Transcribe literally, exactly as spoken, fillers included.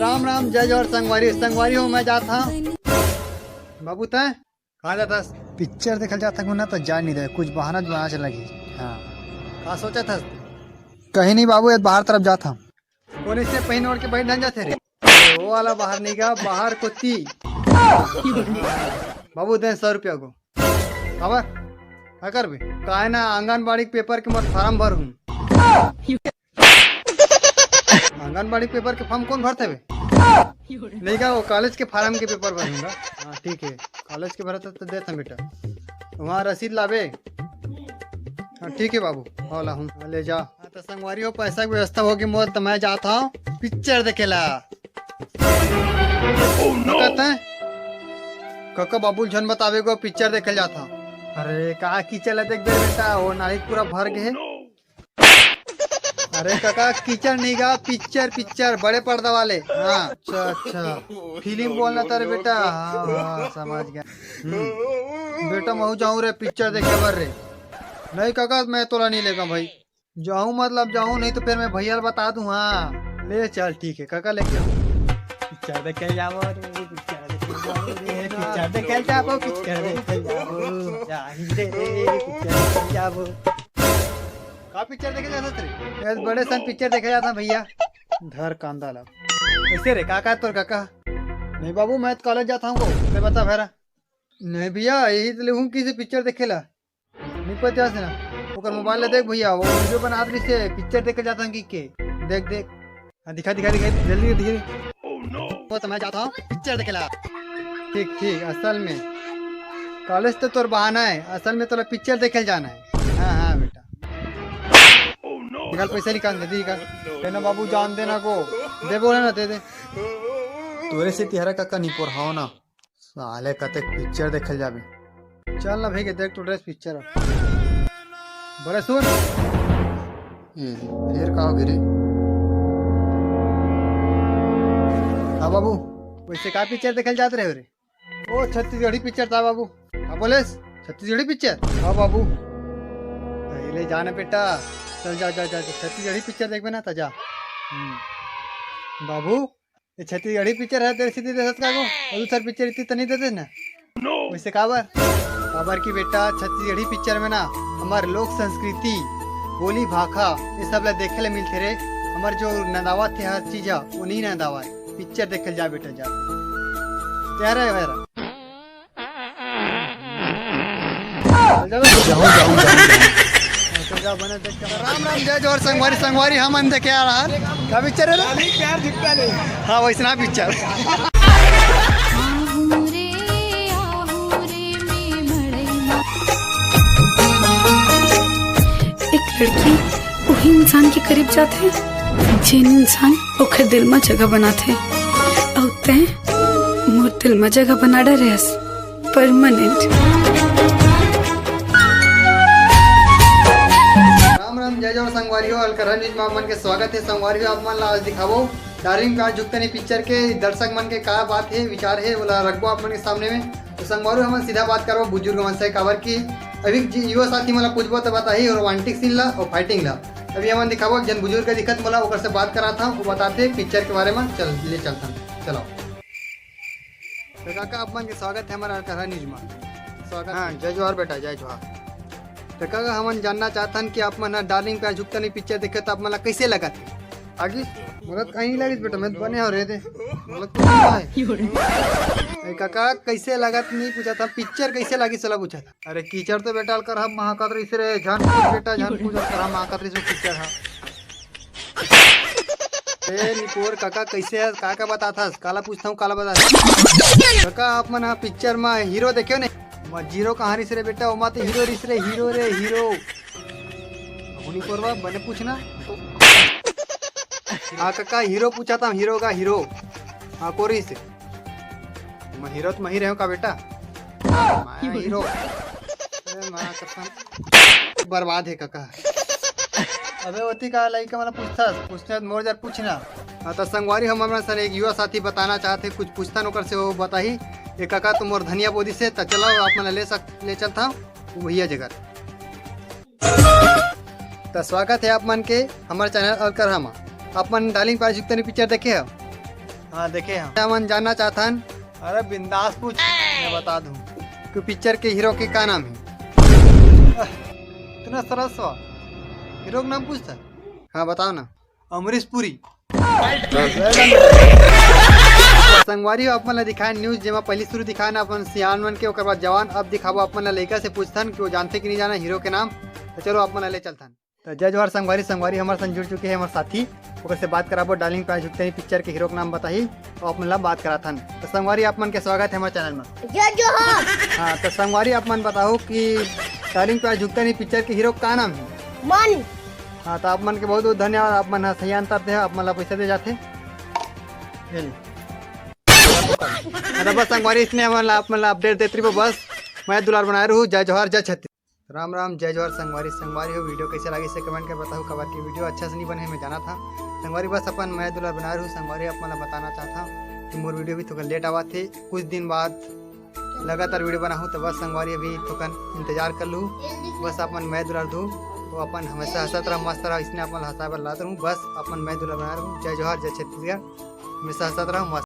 राम राम, जय जोहार संगवारी। संगवारी हो, मैं जात हंव। बाबू, तैं कहाँ जात हस? पिक्चर देखल जात हंव ना, त जा नहीं दे, कुछ बहाना बना चला गई। हाँ, का सोचत हस? कहीं नहीं बाबू, ये बाहर तरफ जात हंव। कोन इसे पहिन ओढ़ के बैठ धन जाथे रे? ओ वाला बाहर नहीं गा, बाहर कोती। बाबू, दे सौ रुपया को। काबर? का करबे? काय ना, आंगनबाड़ी के पेपर के मोर फार्म भर हूँ। आंगनबाड़ी पेपर के फार्म कौन भरथे बे? नहीं का, वो कॉलेज के फार्म के पेपर भरूंगा। हाँ, ठीक है, कॉलेज के भरत तो देता बेटा। वहाँ रसीद लाबे। हाँ, ठीक है बाबू, हाँ, ला हूँ। हाँ, ले जा। हाँ, तो संगवारी हो, पैसा के व्यवस्था होगी मोर, तो मैं जात हंव पिक्चर देखे ला। कहते हैं, कका बाबू झन बतावे को पिक्चर देखे जात हंव। अरे, का कीचड़ ला देख बे बेटा, वो नाली पूरा भर गए। अरे कका, कीचड़ नहीं गा, पिक्चर, पिक्चर, बड़े पर्दा वाले। हाँ, अच्छा, अच्छा, फिल्म बोलना तारे बेटा। हाँ, हाँ, समझ गया। हम्म। बेटा, महू जाऊं रे पिक्चर देखे बर रे। नहीं कका, मैं तोला नहीं लेगा भाई। जाऊं मतलब जाऊं, नहीं तो फिर मैं भैया ला बता दूं। हाँ, ले चल, ठीक है कका, लेके पिक्चर देखे जाबो रे, पिक्चर देखे जाबो रे, पिक्चर देखे जाबो, पिक्चर देखे जाबो, जाही रे, पिक्चर देखे जाबो। का पिक्चर देखे जात हस रे? बड़े सन पिक्चर देखे जात हंव भैया। धर कांदा ला। कैसे रे, का का तोर काका? नहीं बाबू, मैं तो कॉलेज जात हंव को, तैं बता भैरा। नहीं भैया, यही तो ले हूँ किसी पिक्चर देखे ला। नहीं पता से ना, ओकर मोबाइल ला देख भैया, वो वीडियो बनात रहिसे, पिक्चर देखे जात हंव कि के। देख, देख। हाँ, दिखा, दिखा, दिखा, जल्दी दिखा। वो तो मैं जात हंव पिक्चर देखे ला। ठीक, ठीक, असल में कॉलेज तो तोर बहाना है, असल में तोला पिक्चर देखे जाना है। हाँ, हाँ बेटा, निकाल, पैसा निकाल, जल्दी निकाल। देना बाबू, जान देना को, दे बोले ना, दे दे। तोरे से तिहरा काका निपोर हव ना। साले कतेक पिक्चर देखे जाबे। चल ना भैया, देख तो ड्रेस पिक्चर। बड़े सुन। ये फिर का हो गे रे? हाँ बाबू। वैसे का पिक्चर देखे जात रहे हो रे? ओ छत्तीसगढ़ी पिक्चर था बाबू। हाँ बोलेस, छत्तीसगढ़ी पिक्चर? हाँ बाबू। अरे ले जाना बेटा, चल जा, जा, जा, जा। छत्तीसगढ़ी पिक्चर देखबे ना, त जा। हम्म। बाबू, ये छत्तीसगढ़ी पिक्चर है, तेरे सीधी दे सकता को? और दूसर पिक्चर इतनी तो नहीं देते ना। वैसे काबर? काबर कि बेटा, छत्तीसगढ़ी पिक्चर में ना हमार लोक संस्कृति, बोली भाखा, ये सब ला देखे ले मिलथे रे। हमार जो नंदावत हे हर चीज है, वो नहीं नंदावत। पिक्चर देखे जा बेटा, जा। तैयार है भैरा? चल जा बे। जाऊँ, जाऊँ, जाऊँ, जाऊँ। चल जा, बने देख के। राम राम, जय जोहार संगवारी, संगवारी हमन देखे आ रहा है। का पिक्चर है रे? प्यार झुकता नहीं। हाँ, वैसना पिक्चर। एक लड़की वही इंसान के करीब जाथे, जेन इंसान ओखर दिल म जगह बनाथे। अउ तैं मोर दिल म जगह बना डरे हस, परमानेंट। राम राम, जय जोहार संगवारी हो, अलकरहा न्यूज में आप मन के स्वागत है। संगवारी हो, आप मन ला आज दिखाबो डार्लिंग प्यार झुकता नहीं पिक्चर के दर्शक मन के का बात है, विचार है, ओला रखबो आप मन के सामने में। तो संगवारी हो, हमन सीधा बात करबो बुजुर्ग मन से, काबर कि अभी जी-, युवा साथी मन ला पूछबो तो बताही रोमांटिक सीन ला और फाइटिंग ला। अभी हमन दिखाबो, एक झन बुजुर्ग दिखत मोला, ओकर से बात करात हंव, वो बताथे पिक्चर के बारे में। चल, ले चलथन, चलो। तो काका, आप मन के स्वागत है हमारा अलकरहा न्यूज में। स्वागत हाँ, है। जय जोहार बेटा, जय जोहार। तो काका, हमन जानना चाहथन कि आप मन ह डार्लिंग प्यार झुकता नहीं पिक्चर देखे तो आप मन ला कैसे लगत? आगिस? मोला तो कहीं नहीं लगिस बेटा, मैं तो बने हो रहे थे। मोला तो कुछ नहीं है। ए काका, कैसे लगत नहीं पूछा था, पिक्चर कैसे लगिस ओला पूछा था। अरे कीचड़ तो बेटा अलकरहा महकत रहिस रे, झन पूछ बेटा, झन पूछ, अलकरहा महकत रहिस वो कीचड़ हा। ए निपोर काका, कैसे हस? का का बताथस? काला पूछता हूँ, काला बताथस? काका, आप मन हा पिक्चर मा हीरो देखे हो ने? मा जीरो कहाँ रिस रे बेटा? ओमा तो हीरो रिस रे, हीरो रे, हीरो। अब निपोर बा, बने पूछना। हाँ काका, हीरो पूछा था, हीरो का हीरो। हाँ, को रिस? मैं हीरो तो मैं ही रहे हूँ का बेटा? मैं हीरो। अरे माँ कसम। बर्बाद है काका। अबे ओती का लइका मन पूछथस, पूछने मोर जर पूछना। हाँ, तो संगवारी हम हमरा सन एक युवा साथी बताना चाहते, कुछ पूछथन ओकर से वो बताही। ए काका, तो मोर धनिया बोदी से, त चलो आप मन ले सक-, ले चलता हूँ भैया जगह। त स्वागत है आप मन के हमर चैनल अलकरहा मा। आप मन डार्लिंग प्यार झुकता नहीं पिक्चर देखे हो? हाँ, देखे हम। हमन जानना चाहथन। अरे बिंदास पूछ, मैं बता दूं। कि पिक्चर के हीरो के का नाम हे? इतना सरल सवाल। हीरो के नाम पूछता? हाँ, बताओ ना। अमरीश पुरी। संगवारी हो, आप मन ला दिखाए न्यूज, जेमा पहली शुरू दिखाए ना अपन सियान मन के, ओकर बाद जवान। अब दिखाबो आप मन ला लइका से पूछथन कि वो जानथे कि नहीं जाना हीरो के नाम। तो चलो आप मन ला ले चलथन। तो जय जोहार संगवारी, संगवारी हमर संग जुड़ चुके हैं हमर साथी, ओकर से बात कराबो डार्लिंग प्यार झुकता नहीं पिक्चर के हीरो के नाम बताही, तो आप मन ला बात कराथन। तो संगवारी आप मन के स्वागत है हमर चैनल में। जय जोहार। हाँ, तो संगवारी आप मन बताओ कि डार्लिंग प्यार झुकता नहीं पिक्चर के हीरो का नाम है? मन। हाँ, तो आप मन के बहुत बहुत धन्यवाद, आप मन ह सही आंसर दे, आप मन ला पैसा दे जाथे। ये ले। हाँ, तो बस संगवारी इसने हमन ला, आप मन ला अपडेट देत रहिबो, बस मैं दुलार बनाए रहू। जय जोहार, जय छत्तीस। राम राम, जय जोहार संगवारी। संगवारी हो, वीडियो कैसे लागिस हे कमेंट के बताहू, काबर कि वीडियो अच्छा से नहीं बने हे, मैं जानत हंव। संगवारी बस अपन मैं दुलार बनाए रहू। संगवारी आप मन ला बताना चाहत हंव कि मोर वीडियो भी थोकन लेट आवत हे, कुछ दिन बाद लगातार वीडियो बनाहू, तो बस संगवारी अभी थोकन इंतजार कर लू। बस अपन मैं दुलार दू, तो अपन हमेशा हंसत रहा, मस्त रहा, इसने अपन ला हंसाए बर लात रहू। बस अपन मैं दुलार बनाए रहू। जय जोहार, जय छत्तीसगढ़, हमेशा हंसत रहा, मस्त।